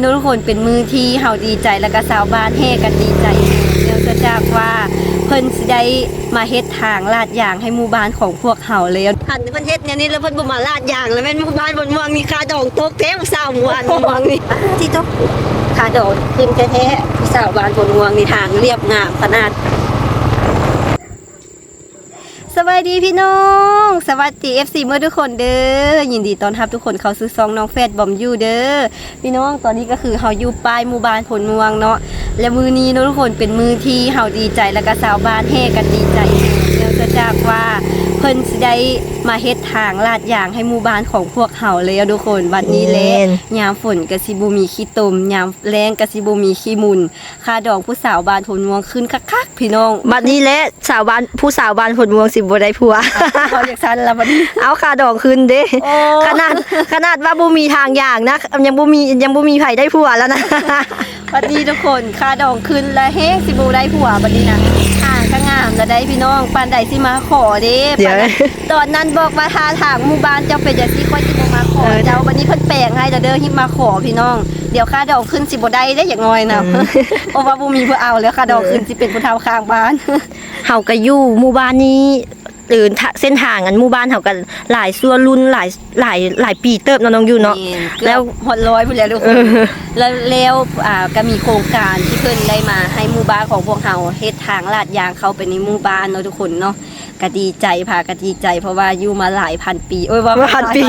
ເນາະທຸກຄົນ ເປັນມື້ທີ່ເຮົາດີໃຈ ແລ້ວກໍຊາວບ້ານແຫ່ກັນດີໃຈ ເນື່ອງຈາກວ່າເພິ່ນຊິໄດ້ມາເຮັດທາງລາດຢາງໃຫ້ໝູ່ບ້ານຂອງພວກເຮົາແລ້ວ. ຄັນເພິ່ນເຮັດແນວນີ້ແລ້ວເພິ່ນບໍ່ມາລາດຢາງ ແລ້ວແມ່ນໝູ່ບ້ານໂພນມ່ວງນີ້ຄ່າດອງຕົກແທ້ ຊາວໝູ່ບ້ານໂພນມ່ວງນີ້ ຊິຕົກຄ່າດອງຂຶ້ນແທ້ໆ ຊາວບ້ານໂພນມ່ວງນີ້ ທາງລຽບງາມຂະໜາດ. ສະບາຍດີພີ່ນ້ອງ ສະຫວັດດີ ເອັຟຊີ ເໝິດທຸກຄົນເດີ ຍິນດີຕ້ອນຮັບທຸກຄົນເຂົ້າສູ່ຊ່ອງນ້ອງແຟດບອມຢູ່ເດີ. ພີ່ນ້ອງ ຕອນນີ້ກໍຄືເຮົາຢູ່ປ້າຍໝູ່ບ້ານໂພນມ່ວງເນາະ ແລະ ມື້ນີ້ເນາະທຸກຄົນ ເປັນມື້ທີ່ເຮົາດີໃຈ ແລ້ວກໍຊາວບ້ານແຫ່ກັນດີໃຈ ເນື່ອງຈາກວ່າເພິ່ນຊິໄດ້ມາເຮັດທາງລາດຢາງໃຫ້ໝູ່ບ້ານຂອງພວກເຮົາແລ້ວທຸກຄົນ. ບັດນີ້ແຫຼະ ແມ່ນ ຍາມຝົນກໍຊິບໍ່ມີຂີ້ຕົມ ຍາມແລ້ງກໍຊິບໍ່ມີຂີ້ໝຸ່ນ ຄ່າດອງຜູ້ສາວບ້ານໂພນມ່ວງຂຶ້ນຄັກໆ ພີ່ນ້ອງ. ບັດນີ້ແຫຼະ ສາວບ້ານ ຜູ້ສາວບ້ານໂພນມ່ວງຊິບໍ່ໄດ້ຜົວ ເວົ້າຈັ່ງຊັ້ນລະບັດນີ້ ເອົາຄ່າດອງຂຶ້ນເດ້. ໂອ້ ຂະໜາດ ຂະໜາດວ່າບໍ່ມີທາງຢາງນະ ຍັງບໍ່ມີ ຍັງບໍ່ມີໃຜໄດ້ຜົວແລ້ວນະ. ບັດນີ້ທຸກຄົນ ຄ່າດອງຂຶ້ນ ແລະ ແຮງຊິບໍ່ໄດ້ຜົວບັດນີ້ນະ. ທາງກໍງາມແລ້ວໄດ໋ພີ່ນ້ອງ ປານໃດຊິມາຂໍເດ້ ດຽວ ປານໃດ ຕອນນັ້ນບອກວ່າຖ້າທາງໝູ່ບ້ານເຈົ້າເປັນຈັ່ງຊີ້ ຂ້ອຍຊິບໍ່ມາຂໍ ເອີ ເຈົ້າ. ບັດນີ້ເພິ່ນແປງໃຫ້ແລ້ວເດີ ຮີບມາຂໍພີ່ນ້ອງ. ດຽວຄ່າດອງຂຶ້ນຊິບໍ່ໄດ້ເດ້ ຢ່າງນ້ອຍນະ ອືມ ເພາະວ່າບໍ່ມີຜູ້ເອົາແລ້ວ ຄ່າດອງ ເອີ ຂຶ້ນຊິເປັນຜູ້ເຖົ້າຂ້າງບ້ານ. ເຮົາກໍຢູ່ໝູ່ບ້ານນີ້ ເອີ ເສັ້ນທາງອັນໝູ່ບ້ານເຮົາກໍຫຼາຍຊົ່ວລຸ້ນ ຫຼາຍ ຫຼາຍ ຫຼາຍປີເຕີບເນາະ ນ້ອງຢູ່ເນາະ. ແມ່ນ ແລ້ວເກືອບຮອດຮ້ອຍພຸ້ນແຫຼະທຸກຄົນ. ເອີ ແລ້ວ ແລ້ວ ອ່າ ກໍມີໂຄງການທີ່ເພິ່ນໄດ້ມາໃຫ້ໝູ່ບ້ານຂອງພວກເຮົາເຮັດທາງລາດຢາງເຂົ້າໄປໃນໝູ່ບ້ານເນາະທຸກຄົນເນາະ. ກະດີໃຈ ພາກະດີໃຈ ເພາະວ່າຢູ່ມາຫຼາຍພັນປີ ໂອ້ຍ ວ່າມາຫຼາຍພັນປີ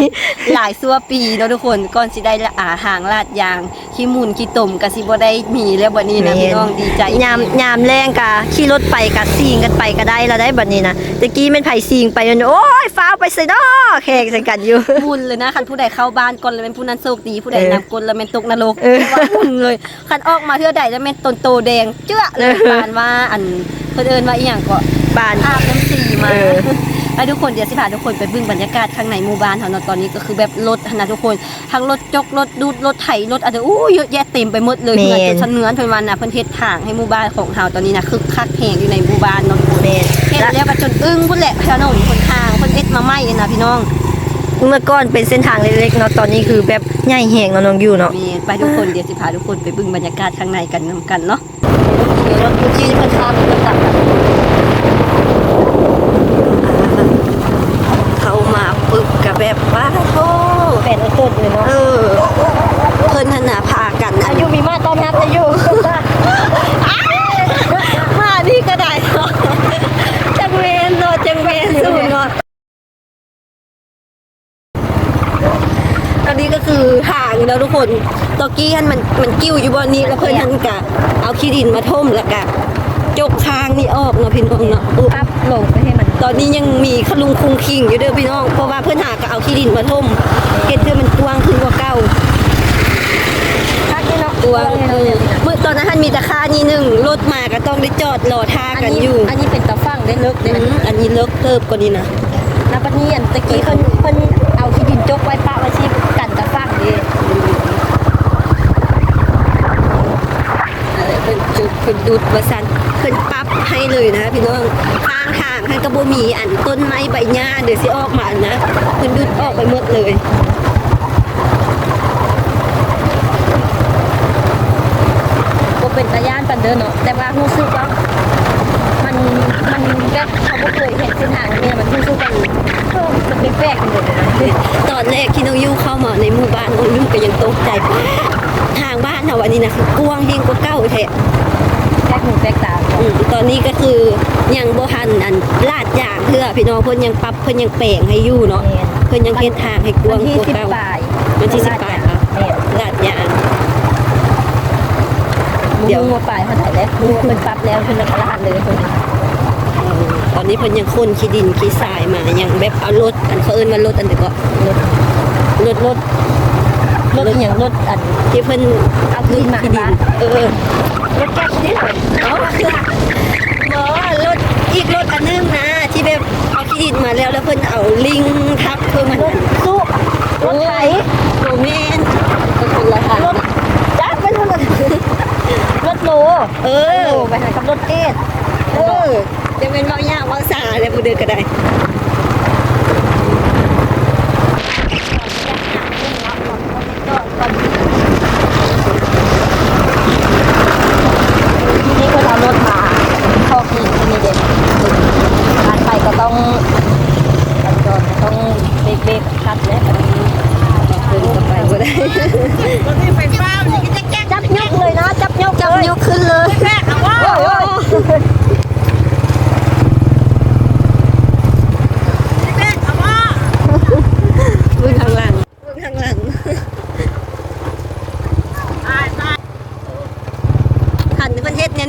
ຫຼາຍຊົ່ວປີເນາະທຸກຄົນ ກ່ອນຊິໄດ້ ອ່າ ທາງລາດຢາງ ຂີ້ໝຸ່ນຂີ້ຕົມກະຊິບໍ່ໄດ້ມີແລ້ວບັດນີ້ນະ ແມ່ນ ພີ່ນ້ອງ ດີໃຈ. ຍາມ ຍາມແລ້ງກະຂີ່ລົດໄປກະຊິງກັນໄປກະໄດ້ລະໄດ໋ບັດນີ້ນະ. ແຕ່ກີ້ແມ່ນໃຜຊິງໄປ ໂອ້ຍ ຟ້າວໄປໃສນໍ ແຂ່ງໃສ່ກັນຢູ່ ໝຸ່ນເລີຍນະ. ຄັນຜູ້ໃດເຂົ້າບ້ານກ່ອນລະແມ່ນຜູ້ນັ້ນໂຊກດີ ຜູ້ໃດ ເອີ ນຳກ່ອນລະແມ່ນຕົກນະລົກ ເອີ ວ່າໝຸ່ນເລີຍ. ຄັນອອກມາເທື່ອໃດລະແມ່ນຕົນໂຕແດງເຈື່ອເລີຍ ເອີ ປານວ່າ ອັນ ເພິ່ນເອີ້ນວ່າອີ່ຫຍັງເກາະ ປານອາບນ້ຳສີມາ. ເອີ ໄປທຸກຄົນ ດຽວຊິພາທຸກຄົນໄປເບິ່ງບັນຍາກາດຂ້າງໃນໝູ່ບ້ານເຮົາເນາະ. ຕອນນີ້ກໍຄືແບບລົດຫັ້ນນະທຸກຄົນ ທັງລົດຈົກ ລົດດູດ ລົດໄຖ ລົດອາດ ໂອ້ຍ ເຍອະແຍະເຕັມໄປໝົດເລີຍ. ແມ່ນ ເຮືອນຈົນຊະເໜືອນ ເພິ່ນວ່ານະ ເພິ່ນເຮັດທາງໃຫ້ໝູ່ບ້ານຂອງເຮົາຕອນນີ້ນະ ຄຶກຄັກແຮງຢູ່ໃນໝູ່ບ້ານເນາະ. ແມ່ນ ເຫັນແລ້ວກໍຈົນອຶ້ງພຸ້ນແຫຼະ ຖະໜົນຫົນທາງເພິ່ນເຮັດມາໃໝ່ນະພີ່ນ້ອງ. ເມື່ອກ່ອນເປັນເສັ້ນທາງເລັກໆເນາະ ຕອນນີ້ຄືແບບໃຫຍ່ແຮງເນາະ ນ້ອງຢູ່ເນາະ. ແມ່ນ ໄປທຸກຄົນ ດຽວຊິພາທຸກຄົນໄປເບິ່ງບັນຍາກາດຂ້າງໃນກັນນຳກັນເນາະ. ເຂົ້າມາປຶບກະແບບ ປາໂທ້ ແປນເຕີດເລີຍເນາະ. ເອີ ເພິ່ນຫັ້ນນະພາກັນ ອາຍຸມີມາຕ້ອນຮັບອາຍຸ ມານີ້ກະໄດ້ ຈັກແມ່ນເນາະ ຈັກແມ່ນສູນເນາະ. ອັນນີ້ກໍຄືທາງເນາະທຸກຄົນ ຕະກີ້ຫັ້ນມັນ ມັນກິ້ວຢູ່ບ່ອນນີ້ ແລ້ວເພິ່ນຫັ້ນກະເອົາຂີ້ດິນມາຖົມ ແລ້ວກະຈົກທາງນີ້ອອກເນາະພີ່ນ້ອງເນາະ. ປັບລົງໄປໃຫ້ມັນ ຕອນນີ້ຍັງມີຂະລຸງຄຸງຄິງຢູ່ເດີພີ່ນ້ອງ ເພາະວ່າເພິ່ນຫາກະເອົາຂີ້ດິນມາຖົມ ເຮັດໃຫ້ມັນກວ້າງຂຶ້ນກວ່າເກົ່າ. ຄັກເດເນາະ ກວ້າງ ເອີ ມື້ຕອນນັ້ນຫັ້ນມີແຕ່ຄານີ້ໜຶ່ງ ລົດມາກໍຕ້ອງໄດ້ຈອດລໍຖ້າກັນຢູ່. ອັນນີ້ເປັນຕາຝັ່ງເດ້ ເລິກເດ້ ອືມ ອັນນີ້ເລິກເຕີບກວ່ານີ້ນະ. ແລ້ວບັດນີ້ອັນຕະກີ້ເພິ່ນ ເພິ່ນເອົາຂີ້ດິນຈົກໄວ້ປະໄວ້ຊິກັນຕາຝັ່ງເດ້. ເອີ ເພິ່ນຈຸ ເພິ່ນດຸດວ່າຊັ້ນ ເພິ່ນປັບໃຫ້ເລີຍນະພີ່ນ້ອງ. ຂ້າງທາງຫັ້ນກໍບໍ່ມີອັນຕົ້ນໄມ້ໃບຫຍ້າເດຊິອອກມານະ ເພິ່ນດຸດອອກໄປໝົດເລີຍ. ບໍ່ເປັນຕາຢ້ານປານເດີເນາະ ແຕ່ວ່າຮູ້ສຶກວ່າມັນ ມັນແບບ ເຮົາບໍ່ເຄີຍເຫັນເສັ້ນທາງແບບນີ້ ມັນຮູ້ສຶກວ່າ ເອີ ມັນແປກໆ ໄປໝົດເລີຍນະ. ຕອນແລກທີ່ນ້ອງຢູ່ເຂົ້າມາໃນໝູ່ບ້ານ ນ້ອງຢູ່ກໍຍັງຕົກໃຈ ປາດ ທາງບ້ານເຮົາອັນນີ້ນະ ຄືກວ້າງແຮງກວ່າເກົ່າແທ້ ແປກຫູແປກຕາ. ອືມ ຕອນນີ້ກໍຄືຍັງບໍ່ທັນອັນລາດຢາງເທື່ອພີ່ນ້ອງ ເພິ່ນຍັງປັບ ເພິ່ນຍັງແປງໃຫ້ຢູ່ເນາະ. ແມ່ນ ເພິ່ນຍັງເຮັດທາງໃຫ້ກວ້າງກວ່າເກົ່າ. ວັນທີສິບປາຍ ວັນທີສິບປາຍ ແມ່ນ ລາດຢາງ. ດຽວ ບໍ່ຮູ້ວ່າປາຍເທົ່າໃດແຫຼະ ຮູ້ວ່າເພິ່ນປັບແລ້ວ ເພິ່ນກໍລາດເລີຍ. ຕອນນີ້ເພິ່ນຍັງຂົນຂີ້ດິນຂີ້ຊາຍມາ ຍັງແບບເອົາລົດ ອັນເຂົາເອີ້ນວ່າລົດອັນໃດເກາະ ລົດ ລົດ ລົດ ລົດອີ່ຫຍັງ ລົດອັນທີ່ເພິ່ນເອົາຂີ້ດິນມາຫັ້ນຫວາ? ເອີ ລົດແກະຂີ້ດິນ ອໍ ບໍ່ ລົດ ອີກລົດອັນໜຶ່ງນະ ທີ່ແບບເອົາຂີ້ດິນມາແລ້ວ ແລ້ວເພິ່ນເອົາລິງທັບເພີ່ມຫັ້ນ. ລົດຕູ້ ລົດໄຖ ໂອ້ຍ ບໍ່ແມ່ນ ຄົນລະອັນ ລົດຈັກ ເປັນລົດ ລົດໂຫຼ ເອີ ໂຫຼໄປຫາກັບລົດເອດ ເອີ. ຈະແມ່ນເວົ້າຍາກເວົ້າຊ້າແຫຼະ ຜູ້ເດີກະໄດ້. ຕອນ ຕອນ ຕອນ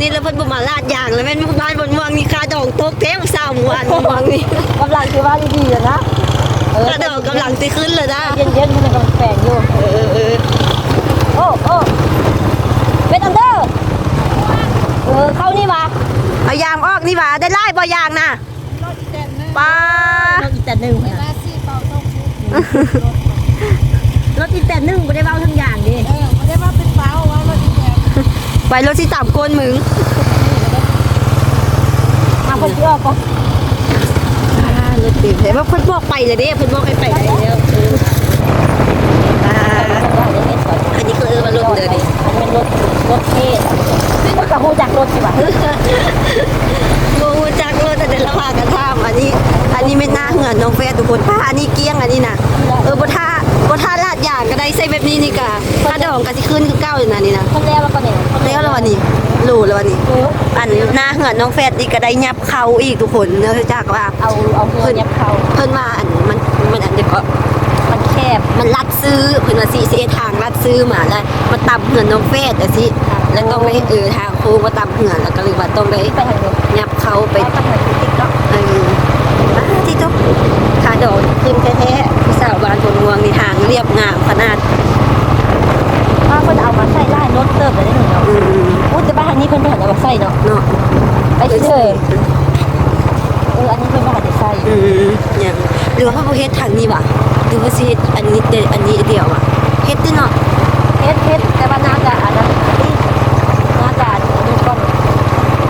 ນີ້ລະເພິ່ນບໍ່ມາລາດຢາງລະແມ່ນບ້ານບົນມ່ວງນີ້ຄ່າດອງຕົກແທ້ສາມວັນມ່ວງນີ້ ກຳລັງຊິວ່າດີໆແລ້ວນະ ເອີ ຄ່າດອງກຳລັງຊິຂຶ້ນແລ້ວນະ ເຢັນໆ ເພິ່ນກຳລັງແປງຢູ່ ເອີ ເອີ ໂອ້ ໂອ້ ເປັນອັນເດີ ເອີ ເຂົ້ານີ້ຫວາ ເອົາຢາງອອກນີ້ຫວາ ໄດ້ຫຼາຍບໍ່ຢາງນະ ປ້າ ລົດອີແຕນໜຶ່ງ ລົດອີແຕນໜຶ່ງບໍ່ໄດ້ເວົ້າເຖິງຢາງເດ້ ເອີ ບໍ່ໄດ້ເວົ້າເປັນເວົ້າ ເວົ້າລົດອີແຕນ ໄປລົດຊິຕາມກົ້ນມຶງ ມາເພິ່ນຊິອອກກ່ອນ ອ່າ ລົດເຕັມແທ້ ເພິ່ນບອກໄປແລ້ວເດ້ ເພິ່ນບອກໃຫ້ໄປໄດ້ແລ້ວ ເອີ ອ່າ ອັນນີ້ຄືວ່າລົດເດີນີ້ ອັນນີ້ແມ່ນລົດ ລົດເທດ ເພິ່ນກໍຮູ້ຈັກລົດຊິວ່າ ບໍ່ຮູ້ຈັກລົດ ອັນນີ້ລະພາກັນຖາມ ອັນນີ້ ອັນນີ້ແມ່ນໜ້າເຮືອນນ້ອງແຟດທຸກຄົນ ປ້າ ອັນນີ້ກ້ຽງ ອັນນີ້ນະ ເອີ ບໍ່ຖ້າ ບໍ່ຖ້າລາດຢາງກໍໄດ້ ໃສ່ແບບນີ້ນີ້ກະ ຄ່າດອງກໍຊິຂຶ້ນຄືເກົ່າຢູ່ນະນີ້ນະ ເພິ່ນແລ້ວແລ້ວກໍນີ້ ແລ້ວແລ້ວອັນນີ້ ໂຫຼແລ້ວອັນນີ້ ເອີ ອັນໜ້າເຮືອນນ້ອງແຟດນີ້ກໍໄດ້ຫຍັບເຂົ້າອີກທຸກຄົນ ເນື່ອງຈາກວ່າ ເອົາ ເອົາເຮືອນຫຍັບເຂົ້າ ເພິ່ນວ່າອັນ ມັນ ມັນອັນໃດເກາະ ມັນແຄບ ມັນລັດ ຊື້ ເພິ່ນວ່າຊິ ຊິເຮັດທາງລັດຊື້ມາ ແລ້ວມາຕຳເຮືອນນ້ອງແຟດຈັ່ງຊີ້ ແລ້ວຕ້ອງໄດ້ ເອີ ທາງໂຄ້ງມາຕຳເຮືອນ ແລ້ວກໍເລີຍວ່າຕ້ອງໄດ້ຫຍັບເຂົ້າໄປ ເອີ ອ່າ ທີ່ຕົກ ຄ່າດອງຂຶ້ນແທ້ໆ ຜູ້ສາວບ້ານໂພນມ່ວງນີ້ ທາງລຽບງາມຂະໜາດ ອ້າວ ເພິ່ນເອົາມາໃສ່ຫຼາຍລົດເຕີບແລ້ວເດ້ເນາະ ອືມ ໂອ້ ແຕ່ບ້ານທາງນີ້ເພິ່ນບໍ່ທັນເອົາມາໃສ່ເນາະ ເນາະ ໄປເຊີ ເອີ ອັນນີ້ເພິ່ນບໍ່ທັນໄດ້ໃສ່ ອືມ ຍັງ ຫຼືວ່າເຮົາບໍ່ເຮັດທາງນີ້ຫວາ ຫຼືວ່າຊິເຮັດອັນນີ້ແຕ່ອັນນີ້ດຽວຫວາ ເຮັດຕິເນາະ ເຮັດ ເຮັດ ແຕ່ວ່າໜ້າຈະອັນນັ້ນ ໜ້າຈະອັນນີ້ກ່ອນ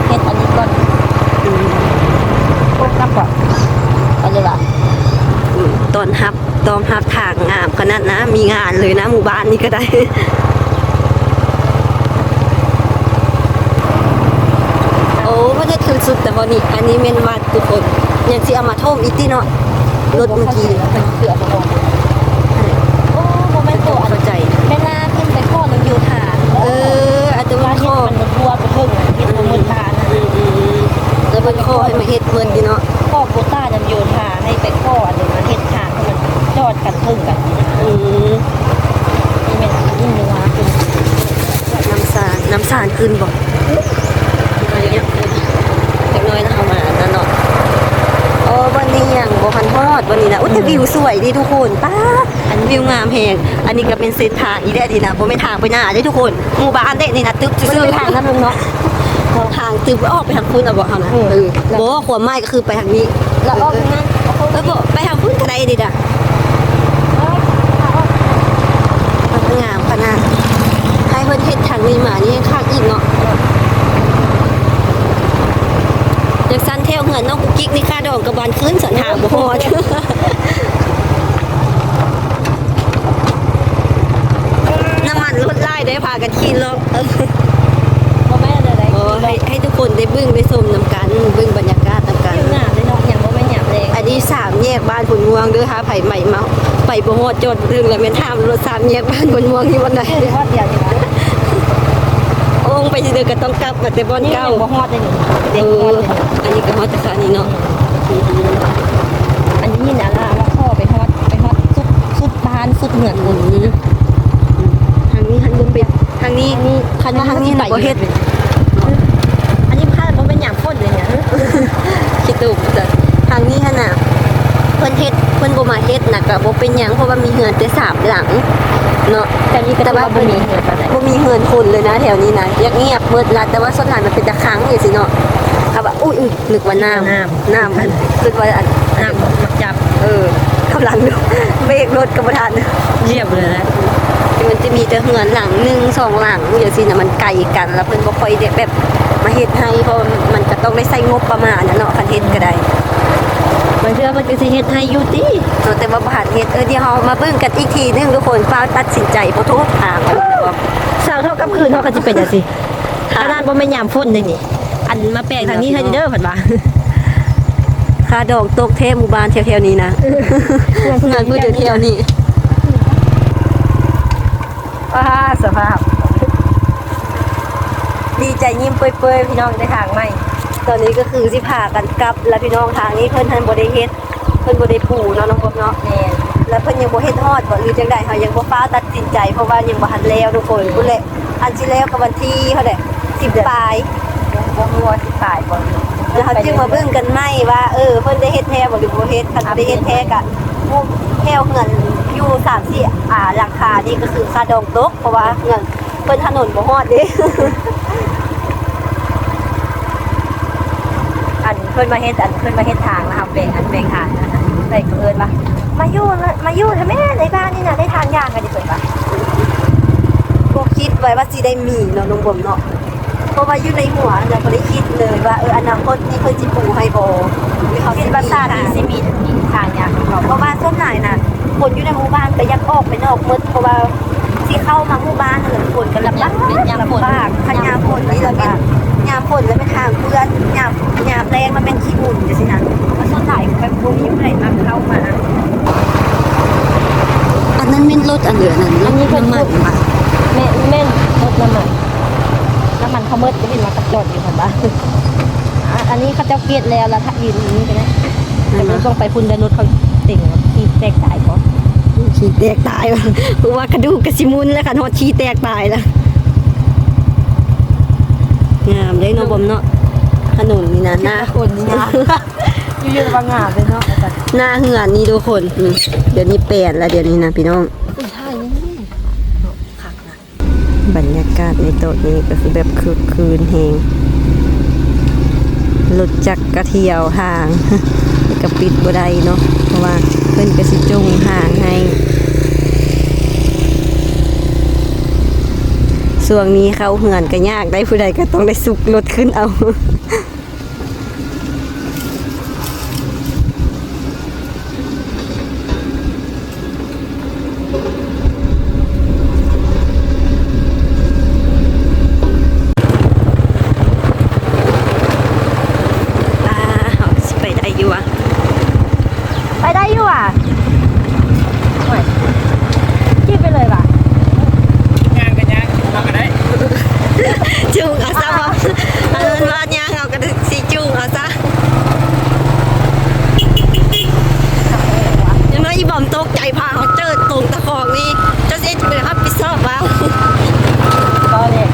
ເຮັດອັນນີ້ກ່ອນ ອືມ ໂອ້ ກັບບໍ່ ອັນນີ້ຫວາ ອືມ ຕ້ອນຮັບ ຕ້ອນຮັບທາງງາມຂະໜາດນະ ມີງານເລີຍນະ ໝູ່ບ້ານນີ້ກໍໄດ້ ໂອ້ ເພິ່ນເຮັດຂຶ້ນສຸດແຕ່ບໍ່ນີ້ ອັນນີ້ແມ່ນວັດ ທຸກຄົນ ຍັງຊິເອົາມາຖົມອີກຕິເນາະ ລົດເມື່ອກີ້ ໂອ້ ບໍ່ແມ່ນໂຕ ເຂົ້າໃຈ ແມ່ນລາຂຶ້ນໄປຂໍນຳໂຍທາ ເອີ ອາດຈະເປັນຂໍ ມັນບໍ່ທົ່ວໄປເຖິງ ເຮັດບໍ່ໝົດລານ ອືມ ແລ້ວເພິ່ນຂໍໃຫ້ມາເຮັດເໝິດນີ້ເນາະ ຂໍໂຄຕ້ານຳໂຍທາ ໃຫ້ໄປຂໍອັນນີ້ມາເຮັດທາງໃຫ້ມັນຈອດກັນເຖິງກັນ ອືມ ນີ້ແມ່ນ ນີ້ແມ່ນວ່າເປັນ ນ້ຳຊານ ນ້ຳຊານຂຶ້ນບໍ່? ຈັກໜ້ອຍນະ ເຮົາມານັ້ນເນາະ ໂອ້ ບ່ອນນີ້ຍັງບໍ່ທັນຮອດ ບ່ອນນີ້ນະ ອຸ້ຍ ແຕ່ວິວສວຍເດ້ທຸກຄົນ ປ້າ ອັນວິວງາມແຮງ ອັນນີ້ກໍເປັນເສັ້ນທາງອີກແລ້ວນີ້ນະ ບໍ່ແມ່ນທາງໄປໜ້າເດ້ທຸກຄົນ ໝູ່ບ້ານເດ້ນີ້ນະ ຕຶບຊື່ໆ ທາງນຳເນາະ ທາງຕຶບອອກໄປທາງພຸ້ນ ເອົາບໍ່ເຮົານະ ເອີ ບໍ່ ຄວາມໝາຍກໍຄືໄປທາງນີ້ ແລ້ວອອກທາງນັ້ນ ເອີ ບໍ່ ໄປທາງພຸ້ນກໍໄດ້ເດ້ດະ ງາມຂະໜາດ ໃຫ້ເພິ່ນເຮັດທາງນີ້ມານີ້ຄັກອີກເນາະ ຈັ່ງຊັ້ນແຖວເຮືອນນ້ອງກຸກກິກນີ້ຄ່າດອງກະບານຂຶ້ນ ສັນທາງບໍ່ຮອດ ນ້ຳມັນລົດຫຼາຍເດ້ ພາກັນຂີ່ເລາະ ບໍ່ແມ່ນແນວໃດ ໃຫ້ ໃຫ້ທຸກຄົນໄດ້ເບິ່ງໄດ້ຊົມນຳກັນ ເບິ່ງບັນຍາກາດນຳກັນ ງາມເດ້ເນາະ ຍັງບໍ່ແມ່ນຍາມແລງ ອັນນີ້ສາມແຍກບ້ານໂພນມ່ວງເດີ ຖ້າໃຜໃໝ່ມາ ໄປບໍ່ຮອດ ຈອດບໍ່ເຖິງ ແລ້ວແມ່ນຖາມລົດສາມແຍກບ້ານໂພນມ່ວງຢູ່ບ່ອນໃດ ຮອດດຽວນີ້ ໂອ້ງໄປຊິເດີ ກໍຕ້ອງກັບມາແຕ່ບ່ອນເກົ່າ ບໍ່ຮອດເດ້ນີ້ ເອີ ອັນນີ້ກໍຮອດແຕ່ຂ້າງນີ້ເນາະ ອັນນີ້ນະລາວ່າຂໍໄປຮອດ ໄປຮອດສຸດ ສຸດບ້ານສຸດເຮືອນພຸ້ນ ທາງນີ້ຫັ້ນບໍ່ເປັນ ທາງນີ້ ຄັນວ່າທາງນີ້ນະບໍ່ເຮັດ ອັນນີ້ຖ້າບໍ່ແມ່ນຍາມຝົນເລີຍນະ ຂີ້ຕົກ ທາງນີ້ຫັ້ນນະ ເພິ່ນເຮັດ ເພິ່ນບໍ່ມາເຮັດນະ ກະບໍ່ເປັນຫຍັງ ເພາະວ່າມີເຮືອນແຕ່ສາມຫຼັງເນາະ ແຕ່ວ່າບໍ່ມີເຮືອນຄົນເລີຍນະ ແຖວນີ້ນະ ງຽບໆໝົດລະ ແຕ່ວ່າສ່ວນຫຼາຍມັນເປັນຕາຄັງຈັ່ງຊີ້ເນາະ ເຮົາວ່າ ອຸ້ຍ ນຶກວ່ານ້ຳ ນ້ຳ ຄິດວ່າອັນ ນ້ຳໝາກຈັບ ເອີ ກຳລັງເບຣກລົດກໍບໍ່ທັນ ລຽບເລີຍນະ ມັນຈະມີແຕ່ເຮືອນຫຼັງໜຶ່ງສອງຫຼັງຈັ່ງຊີ້ນະ ມັນໄກກັນ ແລ້ວເພິ່ນບໍ່ຄ່ອຍໄດ້ແບບມາເຮັດໃຫ້ ເພາະວ່າມັນກໍຕ້ອງໄດ້ໃຊ້ງົບປະມານນະເນາະ ຄັນເຮັດກໍໄດ້ ບາງເທື່ອເພິ່ນກໍຊິເຮັດໃຫ້ຢູ່ຕິ ເນາະ ແຕ່ວ່າບໍ່ທັນເຮັດ ເອີ ດຽວເຮົາມາເບິ່ງກັນອີກທີໜຶ່ງທຸກຄົນ ຟ້າວຕັດສິນໃຈບໍ່ໂທດຫາກັນ ເຊົ້າເທົ່າກັບຄືນເຮົາກໍຊິເປັນຈັ່ງຊີ້ ຂະໜາດບໍ່ແມ່ນຍາມຝົນເດ້ນີ້ ອັນມາແປງທາງນີ້ໃຫ້ເດີ ເພິ່ນວ່າ ຄ່າດອງຕົກແທ້ໝູ່ບ້ານແຖວໆນີ້ນະ ເຮືອນຜູ້ແຖວໆນີ້ ອ້າ ສະພາບ ດີໃຈຍິ້ມເປີຍໆ ພີ່ນ້ອງໄດ້ທາງໃໝ່ ຕອນນີ້ກໍຄືຊິພາກັນກັບລະ ພີ່ນ້ອງ ທາງນີ້ເພິ່ນຫັ້ນບໍ່ໄດ້ເຮັດ ເພິ່ນບໍ່ໄດ້ປູເນາະ ນ້ອງບົບເນາະ ແມ່ນ ລະເພິ່ນຍັງບໍ່ເຮັດຮອດບໍ່ ຫຼືຈັ່ງໃດ ເຮົາຍັງບໍ່ຟ້າວຕັດສິນໃຈ ເພາະວ່າຍັງບໍ່ທັນແລ້ວທຸກຄົນ ພຸ້ນແຫຼະ ອັນຊິແລ້ວກໍວັນທີເທົ່າໃດ ສິບປາຍ ບໍ່ຮູ້ວ່າຊິຂາຍບໍ່. ແລ້ວເຮົາຈຶ່ງມາເບິ່ງກັນໃໝ່ວ່າ ເອີ ເພິ່ນໄດ້ເຮັດແທ້ບໍ່ ຫຼືບໍ່ເຮັດ. ຄັນບໍ່ໄດ້ເຮັດແທ້ກະ ແຖວເຮືອນຢູ່ສາມສີ່ ອ່າ ຫຼັງຄານີ້ກໍຄືຄ່າດອງຕົກ ເພາະວ່າເຮືອນ ເພິ່ນຖະໜົນບໍ່ຮອດເດ້. ອັນເພິ່ນມາເຮັດ ອັນເພິ່ນມາເຮັດທາງນະ ເຮົາແປງ ອັນແປງທາງນະ ເພິ່ນກໍເອີ້ນວ່າ ມາຢູ່ ມາຢູ່ແທ້ແມ່ ໃນບ້ານນີ້ນະ ໄດ້ທາງຍ່າງກັນເດ້ ເພິ່ນວ່າ. ບໍ່ຄິດໄວ້ວ່າຊິໄດ້ມີເນາະ ນ້ອງບອມເນາະ ເພາະວ່າຢູ່ໃນຫົວນະ ບໍ່ໄດ້ຄິດເລີຍວ່າ ເອີ ອະນາຄົດນີ້ເພິ່ນຊິປູໃຫ້ບໍ່ ຫຼືເຮົາຊິມີທາງ ຊິມີທາງຍ່າງຂອງເຂົາ. ເພາະວ່າສ່ວນຫຼາຍນະ ຄົນຢູ່ໃນໝູ່ບ້ານກໍຢາກອອກໄປນອກໝົດ ເພາະວ່າ ຊິເຂົ້າມາໝູ່ບ້ານຫັ້ນແຫຼະ ຄົນກໍລຳບາກ ເປັນຍາມຝົນ ລຳບາກ. ຄັນຍາມຝົນນີ້ລະແມ່ນ ຍາມຝົນລະແມ່ນທາງເປື້ອນ ຍາມ ຍາມແລ້ງລະແມ່ນຂີ້ຝຸ່ນຈັ່ງຊີ້ນະ. ສ່ວນຫຼາຍແບບບໍ່ມີຜູ້ໃດມັກເຂົ້າມາ. ອັນນັ້ນແມ່ນລົດອັນເດີ ອັນນັ້ນລົດນ້ຳມັນຫວາ? ແມ່ນ ແມ່ນລົດນ້ຳມັນ ນ້ຳມັນເຂົາໝົດ ກໍເຫັນວ່າເຂົາຈອດຢູ່ຫັ້ນວ່າ. ອາ ອັນນີ້ເຂົາເຈົ້າກຽດແລ້ວ ລະຖ້າຢືນຢູ່ນີ້ກໍໄດ້ ແຕ່ບໍ່ຕ້ອງໄປພຸ້ນເດີ ລົດເຂົາເຕັມ ຂີ້ແຕກຕາຍບໍ່ ຂີ້ແຕກຕາຍວ່າ ເພາະວ່າກະດູກກະຊິໝຸ່ນແລ້ວ ຄັນຮອດຂີ້ແຕກຕາຍລະ. ງາມເດ້ເນາະ ບອມເນາະ ຖະໜົນນີ້ນະ ໜ້າຄົນນີ້ງາມ ຢູ່ໆວ່າງາມເດ້ເນາະ ໜ້າເຮືອນນີ້ທຸກຄົນ. ອືມ ດຽວນີ້ແປນລະ ດຽວນີ້ນະພີ່ນ້ອງ. ອຸ້ຍ ຖ່າຍນີ້ເນາະ ຄັກນະ. ບັນຍາກາດໃນໂຕະນີ້ກໍຄືແບບຄຶກຄື້ນແຮງ ລົດຈັກກະທ່ຽວທາງ ແຕ່ກໍປິດບໍ່ໄດ້ເນາະ ເພາະວ່າເພິ່ນກໍຊິຈົ່ງທາງໃຫ້. ຊ່ວງນີ້ເຂົ້າເຮືອນກໍຍາກໄດ໋ ຜູ້ໃດກໍຕ້ອງໄດ້ຊຸກລົດຂຶ້ນເອົາ. ອ່າ ເຮົາຊິໄປໄດ້ຢູ່ຫວາ? ໄປໄດ້ຢູ່ຫວາ? ໂອ້ຍ ຂີ່ໄປເລີຍຫວາ? ຍ່າງກໍຍ່າງ ເຮົາກໍໄດ້ ຈູງເອົາຊະບໍ່? ເອີ ວ່າຍ່າງເຮົາກໍຊິຈູງເອົາຊະ. ຢ່າງນ້ອຍອີ່ບອມຕົກໃຈ ພາເຮົາເຈີຕົງຕະຂອງນີ້ ເຈົ້າຊິເຮັດຈັ່ງໃດຮັບຜິດຊອບວະ? ກໍແຫຼະ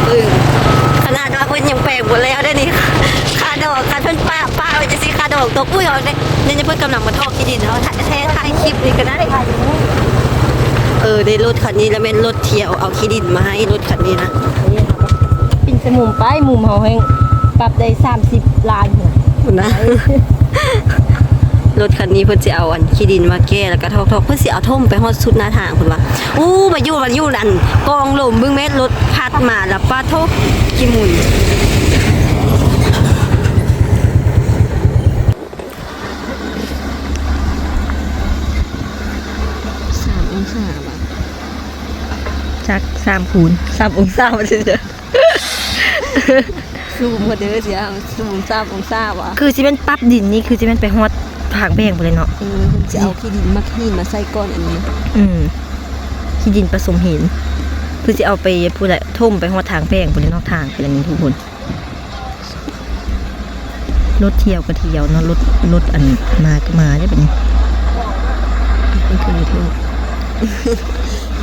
ເອີ ຂະໜາດວ່າເພິ່ນຍັງແປງບໍ່ແລ້ວເດ້ນີ້ ຄ່າດອກ ຄັນເພິ່ນປະ ປະໄວ້ຈັ່ງຊີ້ ຄ່າດອກຕົກ. ອຸ້ຍ ເອົາເດ້ ນີ້ເພິ່ນກຳລັງມາຖອກຂີ້ດິນເຮົາ ແທ້ ຖ່າຍຄລິບນີ້ກໍໄດ້. ເອີ ໄດ້ລົດຄັນນີ້ລະແມ່ນລົດ ທ່ຽວເອົາຂີ້ດິນມາໃຫ້ ລົດຄັນນີ້ນະ ປິ່ນໃສ່ມຸມໄປ ມຸມເຮົາແຮ່ງປັບໄດ້ສາມສິບລ້ານພຸ້ນນະ. ລົດຄັນນີ້ເພິ່ນຊິເອົາອັນຂີ້ດິນມາແກ່ ແລ້ວກໍຖອກໆ ເພິ່ນຊິເອົາຖົມໄປຮອດສຸດໜ້າທາງພຸ້ນວ່າ. ອູ້ ມາຢູ່ ມາຢູ່ອັນກອງລົມ ເບິ່ງແມ່ນລົດພັດມາລະ ປາໂທ້ ຂີ້ໝຸ່ນ. ສາມອົງສາຫວາ? ຈັກ ສາມຄູນສາມອົງສາວ່າຊັ້ນເດີ. ສູງເດີ ຊິເອົາສູງສາມອົງສາຫວາ? ຄືຊິແມ່ນປັບດິນນີ້ ຄືຊິແມ່ນໄປຮອດທາງແບ່ງພຸ້ນເລີຍເນາະ. ເອີ ຊິເອົາຂີ້ດິນ ໝາກຫີນມາໃສ່ກ່ອນອັນນີ້. ອືມ ຂີ້ດິນປະສົມຫີນ ຄືຊິເອົາໄປພຸ້ນແຫຼະ ຖົມໄປຮອດທາງແບ່ງພຸ້ນເລີຍເນາະ ທາງຂຶ້ນອັນນີ້ທຸກຄົນ. ລົດທ່ຽວກໍທ່ຽວເນາະ ລົດ ລົດອັນມາກໍມາເດ້ບັດນີ້. ເພິ່ນຄືເທ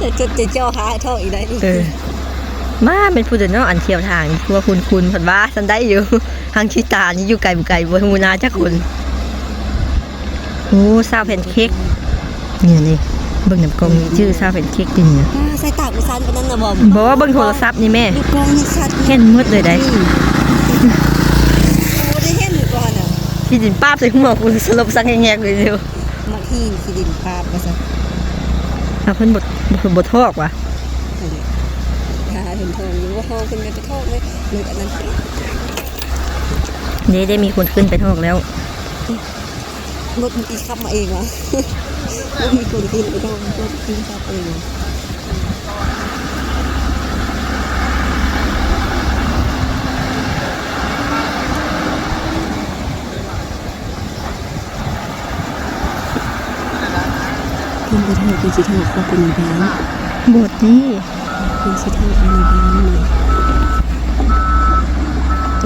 າະ ຈົດຈະເຈາະຫາເທາະອີກໄດ໋ນີ້. ເອີ ມາແມ່ນຜູ້ໃດເນາະ ອັນທ່ຽວທາງນີ້ ຄືວ່າຄຸ້ນໆ ເພິ່ນວ່າຊັ້ນໄດ້ຢູ່. ທາງຂີ້ຕານີ້ຢູ່ໄກບໍ່ໄກ ບໍ່ຮູ້ໜ້າຈັກຄົນ. ໂອ້ ຊາວແພນເຄ້ກ ນີ້ ນີ້ ເບິ່ງນຳກ້ອງນີ້ ຈື່ຊາວແພນເຄ້ກຕິນີ້ນະ. ອ່າ ໃສ່ຕາບໍ່ຊັນປານນັ້ນນະ ບໍ່ ບໍ່ ເບິ່ງໂທລະສັບນີ້ແມ່ ໃນກ້ອງນີ້ຊັດ ເຫັນໝົດເລີຍໄດ໋. ອືມ ໂອ້ ໄດ້ເຫັນຢູ່ກ່ອນນະ ຂີ້ດິນປາບໃສ່ຫົວກູ ສະຫຼົບສັງແຮກໆເລີຍ. ໝາກຫີນຂີ້ດິນປາບວ່າຊັ້ນ. ອ້າວ ເພິ່ນບໍ່ ບໍ່ ບໍ່ຖອກຫວາ? ຫາເຫັນຖອກຢູ່ ບໍ່ຖອກ ເພິ່ນໄປຖອກເລີຍ ລົດອັນນັ້ນ. ເດ້ ໄດ້ມີຄົນຂຶ້ນໄປຖອກແລ້ວ. ລົດອີກຂັບມາເອງຫວາ? ບໍ່ມີຄົນຂຶ້ນໄປນອນ ລົດອີກຂັບເອງຫວາ? ເພິ່ນບໍ່ຖອກ ເພິ່ນຊິຖອກເຂົ້າໄປໃນບ້ານ. ບໍ່ຕິ ເພິ່ນຊິຖອກເຂົ້າໃນບ້ານ.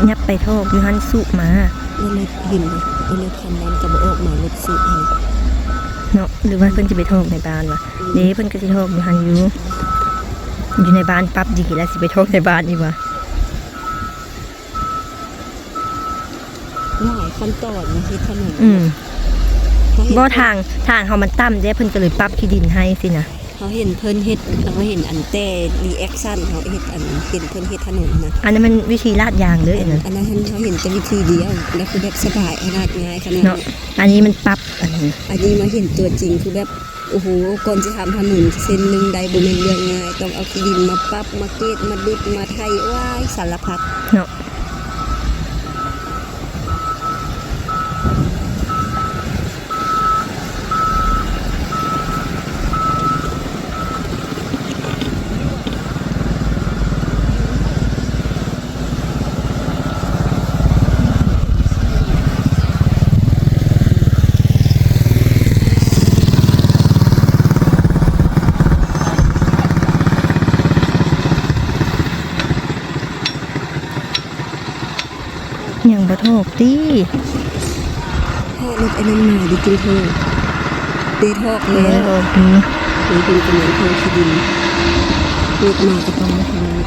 ຫຍັບໄປຖອກຢູ່ຫັ້ນ ສຸມາ. ແລ້ວລົດເຫັນບໍ່? ເອົາລົດຄັນນັ້ນກໍບໍ່ອອກມາ ລົດສຸຫັ້ນ. ເນາະ ຫຼືວ່າເພິ່ນຊິໄປຖອກໃນບ້ານວະ? ເດ້ ເພິ່ນກໍຊິຖອກຢູ່ຫັ້ນຢູ່ ຢູ່ໃນບ້ານປັບດີແລ້ວ ຊິໄປຖອກໃນບ້ານອີກວະ? ຫຼາຍຂັ້ນຕອນເນາະ ເຮັດຖະໜົນ ອືມ ບໍ່ ທາງ ທາງເຮົາມັນຕ່ຳເດ້ ເພິ່ນກໍເລີຍປັບທີ່ດິນໃຫ້ຊີ້ນະ. ເຮົາເຫັນເພິ່ນເຮັດ ເຮົາເຫັນອັນແຕ່ຣີແອັກຊັນ ເຮົາເຮັດອັນ ເຫັນເພິ່ນເຮັດຖະໜົນນະ ອັນນັ້ນມັນວິທີລາດຢາງເລີຍ ອັນນັ້ນ ອັນນັ້ນເຮົາເຫັນແຕ່ວິທີດຽວ ແລ້ວຄືແບບສະບາຍຂະໜາດ ງ່າຍຂະໜາດ ເນາະ ເນາະ. ອັນນີ້ມັນປັບ ອັນນີ້ ອັນນີ້ມາເຫັນຕົວຈິງຄືແບບ ໂອ້ໂຫ ກ່ອນຊິທຳຖະໜົນເສັ້ນໜຶ່ງໄດ້ບໍ່ແມ່ນເລື່ອງງ່າຍ ຕ້ອງເອົາຂີ້ດິນມາປັບ ມາເກດ ມາດຸດ ມາໄຖ ໂອ້ຍ ສາລະພັດເນາະ. ຍັງບໍ່ຖອກຕິ? ຖ້າລົດອັນນັ້ນມາໄດ້ກິນເຂົ້າ ໄດ້ຖອກແລ້ວ ເອີ ອືມ ເພິ່ນກຳລັງຖອກຂີ້ດິນ ລົດມາກໍຕ້ອງມາຖອກ.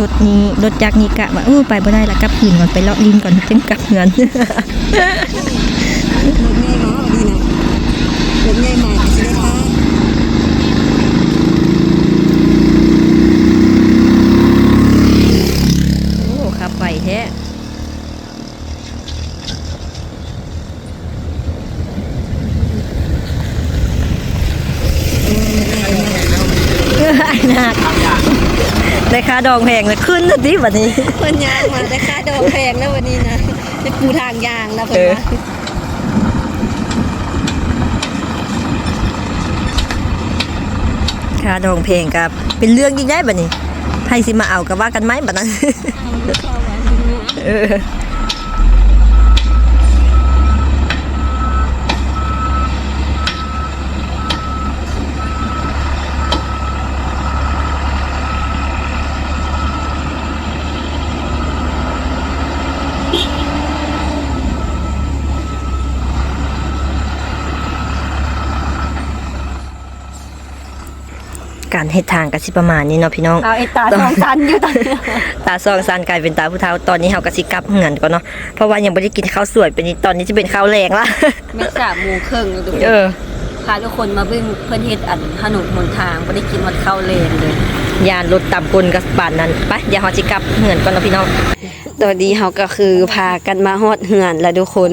ລົດນີ້ ລົດຈັກນີ້ກະວ່າ ໂອ້ ໄປບໍ່ໄດ້ລະ ກັບຄືນກ່ອນ ໄປເລາະຫຼິ້ນກ່ອນ ຈຶ່ງກັບເຮືອນ. ລົດໃຫຍ່ມາ ນີ້ນະ ລົດໃຫຍ່ມາກໍຊິໄດ້ຖ້າ. ໂອ້ ຂັບໄວແທ້. ໄດ້ຄ່າດອງແພງແລ້ວ ຂຶ້ນແລ້ວຕິບັດນີ້ ເພິ່ນຍ່າງມາ ໄດ້ຄ່າດອງແພງແລ້ວບັດນີ້ນະ ໄດ້ປູທາງຍ່າງແລ້ວເພິ່ນວ່າ. ຄ່າດອງແພງກໍເປັນເລື່ອງອີກໄດ໋ບັດນີ້ ໃຜຊິມາເອົາກໍວ່າກັນໃໝ່ບັດນັ້ນ. ເອີ. ການເຮັດທາງກໍຊິປະມານນີ້ເນາະພີ່ນ້ອງ. ເອົາ ເອ ຕາສອງຊັ້ນຢູ່ຕອນນີ້ ຕາສອງຊັ້ນກາຍເປັນຕາຜູ້ເຖົ້າ. ຕອນນີ້ເຮົາກໍຊິກັບເຮືອນກ່ອນເນາະ ເພາະວ່າຍັງບໍ່ໄດ້ກິນເຂົ້າສວຍ ເປັນ ຕອນນີ້ຊິເປັນເຂົ້າແລງລະ ແມ່ນສາມໂມງເຄິ່ງແລ້ວທຸກຄົນ. ເອີ ພາທຸກຄົນມາເບິ່ງເພິ່ນເຮັດອັນຖະໜົນຫົນທາງ ບໍ່ໄດ້ກິນຮອດເຂົ້າແລງເລີຍ ຢ້ານລົດຕຳກົ້ນກັບປານນັ້ນ. ໄປ ດຽວເຮົາຊິກັບເຮືອນກ່ອນເນາະພີ່ນ້ອງ. ຕອນນີ້ເຮົາກໍຄືພາກັນມາຮອດເຮືອນແລ້ວທຸກຄົນ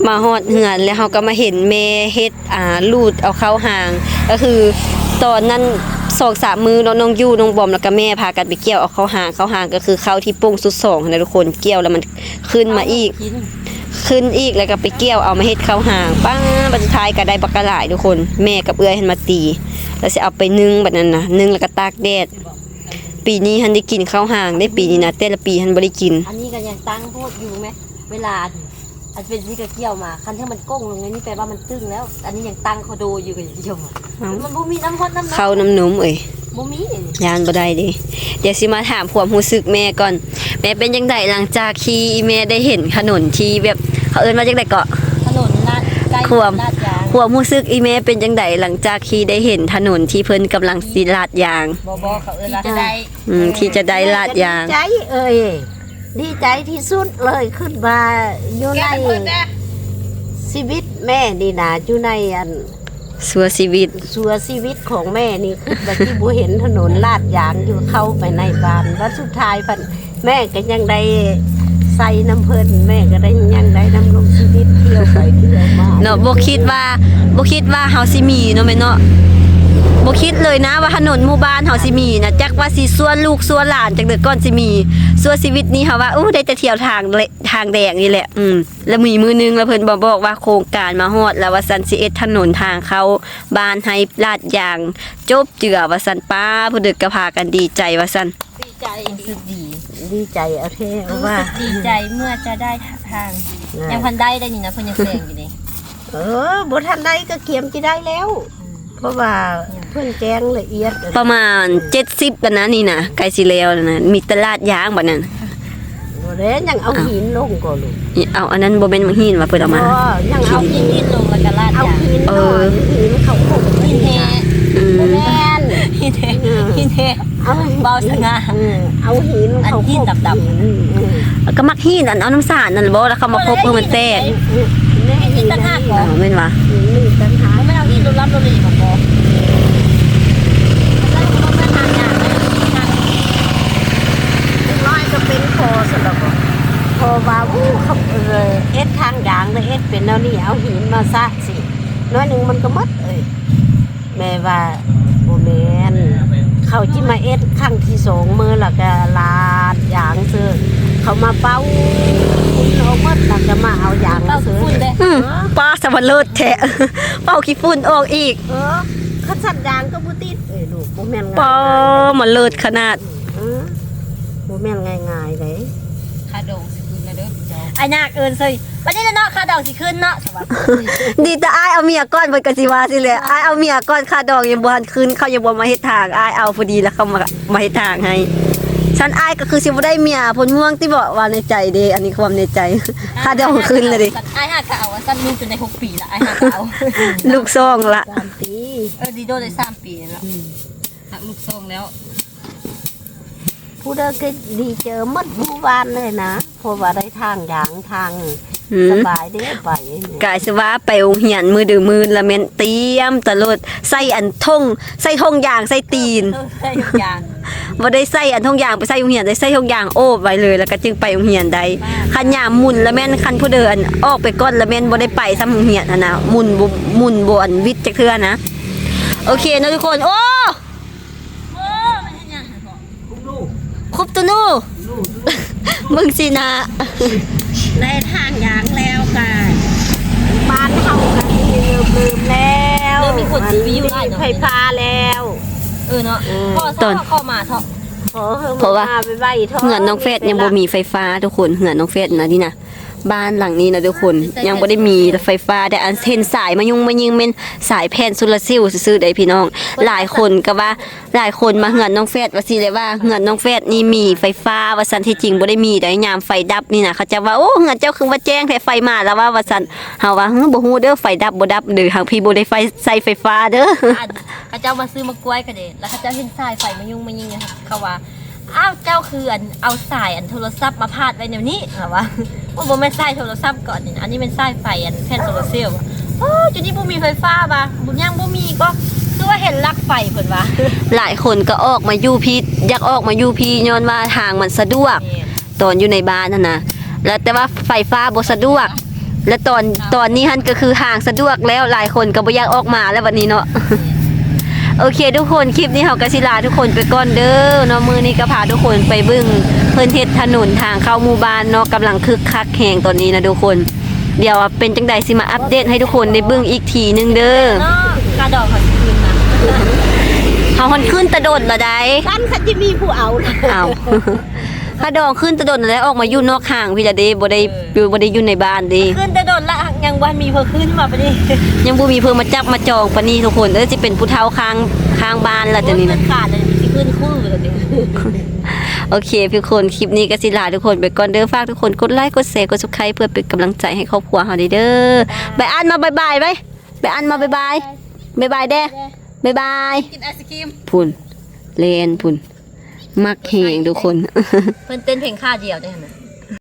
ມາຮອດເຮືອນແລ້ວເຮົາກໍມາເຫັນແມ່ເຮັດ ອ່າ ລູດເອົາເຂົ້າຫາງ ກໍຄືຕອນນັ້ນສອງສາມມື້ເນາະ ນ້ອງຢູ່ ນ້ອງບອມ ແລ້ວກໍແມ່ພາກັນໄປກ່ຽວເອົາເຂົ້າຫາງ. ເຂົ້າຫາງກໍຄືເຂົ້າທີ່ໂປ່ງສຸດສອງຫັ້ນນະທຸກຄົນ ກ່ຽວແລ້ວມັນຂຶ້ນມາອີກ ຂຶ້ນອີກ ແລ້ວກໍໄປກ່ຽວເອົາມາເຮັດເຂົ້າຫາງ. ປ້າ ບັດສຸດທ້າຍກໍໄດ້ບັກກະຫຼາຍທຸກຄົນ ແມ່ກັບເອື້ອຍຫັ້ນມາຕີ ແລ້ວຊິເອົາໄປໜຶ້ງ ບັດນັ້ນນະ ໜຶ້ງແລ້ວກໍຕາກແດດ. ປີນີ້ຫັ້ນໄດ້ກິນເຂົ້າຫາງເດ້ ປີນີ້ນະ ແຕ່ລະປີຫັ້ນບໍ່ໄດ້ກິນ. ອັນນີ້ກໍຍັງຕັ້ງໂພດຢູ່ແມ ເວລາອັນ ອັນເປັນນີ້ກໍກ່ຽວມາ ຄັນເທື່ອມັນໂກ່ງລົງໃນນີ້ແປວ່າມັນຕຶງແລ້ວ ອັນນີ້ຍັງຕັ້ງເຂົາໂດຢູ່ກໍຍັງກ່ຽວມາ. ເອົ້າ ມັນບໍ່ມີນ້ຳຮອດນ້ຳນມ ເຂົ້ານ້ຳນົມເອີຍ ບໍ່ມີ ຢ້ານບໍ່ໄດ້ເດ້. ດຽວຊິມາຖາມຄວາມຮູ້ສຶກແມ່ກ່ອນ ແມ່ເປັນຈັ່ງໃດຫຼັງຈາກທີ່ອີ່ແມ່ໄດ້ເຫັນຖະໜົນທີ່ແບບ ເຂົາເອີ້ນວ່າຈັ່ງໃດເກາະ ຖະໜົນລາດ ຄວາມ ລາດຍາງ ຄວາມຮູ້ສຶກອີ່ແມ່ເປັນຈັ່ງໃດຫຼັງຈາກທີ່ໄດ້ເຫັນຖະໜົນທີ່ເພິ່ນກຳລັງຊິລາດຍາງ? ບໍ່ ບໍ່ ເຂົາເອີ້ນວ່າ ອືມ ທີ່ຈະໄດ້ລາດຍາງ ດີໃຈເອີຍ ດີໃຈທີ່ສຸດເລີຍ ຄິດວ່າຢູ່ໃນຊີວິດແມ່ນີ້ນະ ຢູ່ໃນອັນ ຊົ່ວຊີວິດ ຊົ່ວຊີວິດຂອງແມ່ນີ້ ຄິດວ່າຊິບໍ່ເຫັນຖະໜົນລາດຍາງຢູ່ເຂົ້າໄປໃນບ້ານ ບັດສຸດທ້າຍພັດ ແມ່ກໍຍັງໄດ້ໃສ່ນຳເພິ່ນ ແມ່ກໍໄດ້ ຍັງໄດ້ດຳລົງຊີວິດ ທ່ຽວໄປທ່ຽວມາເນາະ. ບໍ່ຄິດວ່າ ບໍ່ຄິດວ່າເຮົາຊິມີເນາະແມ່ເນາະ. ບໍ່ຄິດເລີຍນະວ່າຖະໜົນໝູ່ບ້ານເຮົາຊິມີນະ ຈັກວ່າຊິຊວນລູກຊວນຫຼານຈັກເດີກ່ອນຊິມີ. ຊົ່ວຊີວິດນີ້ເຮົາວ່າ ໂອ້ ໄດ້ແຕ່ທ່ຽວທາງແລະ ທາງແດງນີ້ແຫຼະ. ອືມ ແລ້ວມີມື້ໜຶ່ງລະເພິ່ນມາບອກວ່າໂຄງການມາຮອດແລ້ວວ່າຊັ້ນ ຊິເຮັດຖະໜົນທາງເຂົ້າບ້ານໃຫ້ລາດຢາງຈົບເຈື່ອວ່າຊັ້ນ. ປ້າ ຜູ້ເດັກກໍພາກັນດີໃຈວ່າຊັ້ນ. ດີໃຈ ຮູ້ສຶກດີ ດີໃຈເອົາແທ້ ເພາະວ່າ ຮູ້ສຶກດີໃຈເມື່ອຈະໄດ້ທາງ ຍັງບໍ່ທັນໄດ້ເດ້ນີ້ນະ ເພິ່ນຍັງແຊງຢູ່ເດ້. ເອີ ບໍ່ທັນໄດ້ກໍກຽມຊິໄດ້ແລ້ວ ເພາະວ່າເພິ່ນແຈ້ງລະອຽດ ປະມານເຈັດສິບແລ້ວນະ ນີ້ນະ ໃກ້ຊິແລ້ວແລ້ວນະ ມີແຕ່ລາດຢາງບັດນັ້ນ. ບໍ່ແລ້ວ ຍັງເອົາຫີນລົງກໍລູກ ເອົາ ອັນນັ້ນບໍ່ແມ່ນໝາກຫີນວ່າເພິ່ນເອົາມາ ບໍ່ ຍັງເອົາຫີນລົງ ແລ້ວກໍລາດຢາງ ເອົາຫີນ ເອີ ຫີນເຂົາຄົບ ຫີນແທ້ ອືມ ບໍ່ແມ່ນ ຫີນແທ້ ເອີ ຫີນແທ້ ເອົາ ເບົາສະຫງ່າ ເອີ ເອົາຫີນ ອັນຫີນດຳໆ ເອີ ກໍມັກຫີນອັນເອົານ້ຳສານນັ້ນບໍ່ ແລ້ວເຂົາມາຄົບໃຫ້ມັນແຕກ ເອີ ຫີນຕ່າງຫາກບໍ່ ແມ່ນຫວາ ຫີນຕ່າງຫາກ ບໍ່ແມ່ນເອົາຫີນລົງລຳລົງເລີຍບໍ່ ເດັກນ້ອຍກໍເປັນພໍຊັ້ນລະບໍ່ ພໍວ່າ ໂອ້ ເຂົາເຮັດທາງຢາງ ແລ້ວເຮັດເປັນແນວນີ້ ເອົາຫີນມາສະຊິ ໜ້ອຍໜຶ່ງມັນກໍໝົດເອີຍ. ແມ່ວ່າບໍ່ແມ່ນ ເຂົາຊິມາເຮັດຄັ້ງທີສອງ ມື້ລະກະລາດຢາງເສີ ເຂົາມາເປົ່າຝຸ່ນອອກໝົດ ລະກະມາເອົາຢາງເສີ ອືມ ປ້າສະມາເລີດແທ້ ເປົ່າຂີ້ຝຸ່ນອອກອີກ ເອີ ຄັນສັນຢາງກໍບໍ່ຕິດເອີຍລູກ ບໍ່ແມ່ນງ່າຍ ປ້າມາເລີດຂະໜາດ ອືມ ບໍ່ແມ່ນງ່າຍໆເດ້ ຄ່າດອງຊິຂຶ້ນແລ້ວເດີ ອ້າຍນາກເອີ້ນເສີຍ ບັດນີ້ລະເນາະ ຄ່າດອງຊິຂຶ້ນເນາະ ສະຫວັດດີ ແຕ່ອ້າຍເອົາເມຍກ່ອນ ເພິ່ນກໍຊິວ່າຊີ້ແຫຼະ ອ້າຍເອົາເມຍກ່ອນ ຄ່າດອງຍັງບໍ່ທັນຂຶ້ນ ເຂົາຍັງບໍ່ມາເຮັດທາງ ອ້າຍເອົາພໍດີແລ້ວເຂົາມາ ມາເຮັດທາງໃຫ້ ຊັ້ນອ້າຍກໍຄືຊິບໍ່ໄດ້ເມຍໂພນມ່ວງຕິເບາະ ວ່າໃນໃຈເດ້ ອັນນີ້ຄວາມໃນໃຈ ຄ່າດອງຂຶ້ນແລ້ວເດ້ ອ້າຍຫາກໍເອົາ ຊັ້ນລູກຈົນໄດ້ຫົກປີລະ ອ້າຍຫາກໍເອົາ ລູກສອງລະ ສາມປີ ເອີ ດີໂດໄດ້ສາມປີແລ້ວ ອືມ ຮັກລູກສອງແລ້ວ ຜູ້ໃດກໍດີໃຈໝົດໝູ່ບ້ານເລີຍນະ ເພາະວ່າໄດ້ທາງຢາງທາງ ອືມ ສະບາຍເດ້ໄປ ກາຍສະວ່າໄປໂຮງຮຽນມື້ເດີມື້ລະແມ່ນຕຽມຕະຫຼອດ ໃສ່ອັນຖົງ ໃສ່ຖົງຢາງໃສ່ຕີນ ເອີ ໃສ່ຖົງຢາງ ບໍ່ໄດ້ໃສ່ອັນຖົງຢາງໄປໃສ່ໂຮງຮຽນ ໄດ້ໃສ່ຖົງຢາງໂອບໄວ້ເລີຍ ລະກະຈຶ່ງໄປໂຮງຮຽນໄດ້ ຄັນຍາມໝຸ່ນລະແມ່ນ ຄັນຜູ້ເດີອັນອອກໄປກ່ອນລະແມ່ນບໍ່ໄດ້ໄປຊ້ຳໂຮງຮຽນຫັ້ນນະ ໝຸ່ນບໍ່ ໝຸ່ນບໍ່ອັນຫວິດຈັກເທື່ອນະ. ໂອເຄເນາະທຸກຄົນ ໂອ້ ໂອ້ ມັນເຮັດຫຍັງຫັ້ນເກາະ ຄຸບຕູນູ ເບິ່ງສີໜ້າ ໄດ້ທາງຢາງແລ້ວກະ ບ້ານເຮົາກະຊິເລີ່ມແລ້ວ ເລີ່ມມີຄົນຊິຢູ່ຫຼາຍເນາະ ໄຟຟ້າແລ້ວ ເອີເນາະ ເອີ ຂໍ ຂໍມາເທາະ ເພາະວ່າເຮືອນນ້ອງແຟດຍັງບໍ່ມີໄຟຟ້າທຸກຄົນ ເຮືອນນ້ອງແຟດນະນີ້ນະ ບ້ານຫຼັງນີ້ນະທຸກຄົນ ຍັງບໍ່ໄດ້ມີໄຟຟ້າ ແຕ່ອັນເຫັນສາຍມາຍຸງມາຍິງແມ່ນສາຍແຜ່ນໂຊລາເຊວຊື່ໆເດ້ພີ່ນ້ອງ ຫຼາຍຄົນກໍວ່າ ຫຼາຍຄົນມາເຮືອນນ້ອງແຟດວ່າຊີ້ແຫຼະ ວ່າເຮືອນນ້ອງແຟດນີ້ມີໄຟຟ້າວ່າຊັ້ນ ທີ່ຈິງບໍ່ໄດ້ມີໃດ໋ ຍາມໄຟດັບນີ້ນະ ເຂົາເຈົ້າວ່າ ໂອ້ ເຮືອນເຈົ້າຄືວ່າແຈ້ງແທ້ ໄຟມາລະວ່າ ວ່າຊັ້ນ ເຮົາວ່າ ຫື ບໍ່ຮູ້ເດີ ໄຟດັບບໍ່ດັບເດີ ທາງພີ້ບໍ່ໄດ້ໄຟ ໃຊ້ໄຟຟ້າເດີ ອັນເຂົາເຈົ້າມາຊື້ໝາກກ້ວຍກະເດ ລະເຂົາເຈົ້າເຫັນສາຍໄຟມາຍຸງມາຍິງ ເຂົາວ່າ ອ້າວ ເຈົ້າຄືອັນເອົາສາຍອັນໂທລະສັບມາພາດໄວ້ແນວນີ້ ລະວ່າ ໂອ້ ບໍ່ແມ່ນສາຍໂທລະສັບເກາະ ອັນນີ້ ອັນນີ້ແມ່ນສາຍໄຟອັນແຜ່ນໂຊລາເຊວ ໂອ້ ຈຸດນີ້ບໍ່ມີໄຟຟ້າຫວາ ຍັງບໍ່ມີກໍຄືວ່າເຫັນຫຼັກໄຟເພິ່ນວ່າ ຫຼາຍຄົນກໍອອກມາຢູ່ພີ້ ຢາກອອກມາຢູ່ພີ້ ຍ້ອນວ່າທາງມັນສະດວກ ແມ່ນ ຕອນຢູ່ໃນບ້ານຫັ້ນນະ ແລະ ແຕ່ວ່າໄຟຟ້າບໍ່ສະດວກ ແລະ ຕອນ ຕອນນີ້ຫັ້ນກໍຄືທາງສະດວກແລ້ວ ຫຼາຍຄົນກໍບໍ່ຢາກອອກມາແລ້ວບັດນີ້ເນາະ. ໂອເຄທຸກຄົນ ຄລິບນີ້ເຮົາກໍຊິລາທຸກຄົນໄປກ່ອນເດີເນາະ ມື້ນີ້ກໍພາທຸກຄົນໄປເບິ່ງເພິ່ນເຮັດຖະໜົນທາງເຂົ້າໝູ່ບ້ານເນາະ ກຳລັງຄຶກຄັກແຮງຕອນນີ້ນະທຸກຄົນ ດຽວເປັນຈັ່ງໃດຊິມາອັບເດດໃຫ້ທຸກຄົນໄດ້ເບິ່ງອີກທີໜຶ່ງເດີເນາະ ຄ່າດອງເຂົາຊິຄືນນະ ເຮົາຫັ້ນຄືນແຕ່ດົນລະໃດ໋ ຊັ້ນຄັນຊິມີຜູ້ເອົາ ເອົາ ຄ່າດອງຄືນແຕ່ດົນແລ້ວ ອອກມາຢູ່ນອກຫ້າງພີ້ລະເດ້ ບໍ່ໄດ້ ເອີ ຢູ່ ບໍ່ໄດ້ຢູ່ໃນບ້ານເດ້ ຄືນແຕ່ດົນລະ ຍັງບໍ່ມີເພິ່ນຄືນມາປານນີ້ ຍັງບໍ່ມີເພິ່ນມາຈັບມາຈອງປານນີ້ທຸກຄົນເອີຍ ຊິເປັນຜູ້ເຖົ້າຂ້າງ ຂ້າງບ້ານລະຕອນນີ້ນະ ໂອ້ຍ ເງິນຂາດລະ ຊິຄືນຄູ່ລະເດ້. ໂອເຄທຸກຄົນ ຄລິບນີ້ກໍຊິລາທຸກຄົນໄປກ່ອນເດີ ຝາກທຸກຄົນກົດໄລ ກົດແຊ ກົດ Subscribe ເພື່ອເປັນກຳລັງໃຈໃຫ້ຄອບຄົວເຮົາເດີ ບາຍບາຍ ໄບອັນມາບາຍບາຍໄປ ໄບອັນມາບາຍບາຍ ບາຍບາຍແດ່ ບາຍບາຍ ກິນໄອສະຄຣີມ ພຸ້ນ ແລ່ນພຸ້ນ ມັກແຮງທຸກຄົນ ເພິ່ນເຕັ້ນເພງຂາດຽວເດ້ຫັ້ນນະ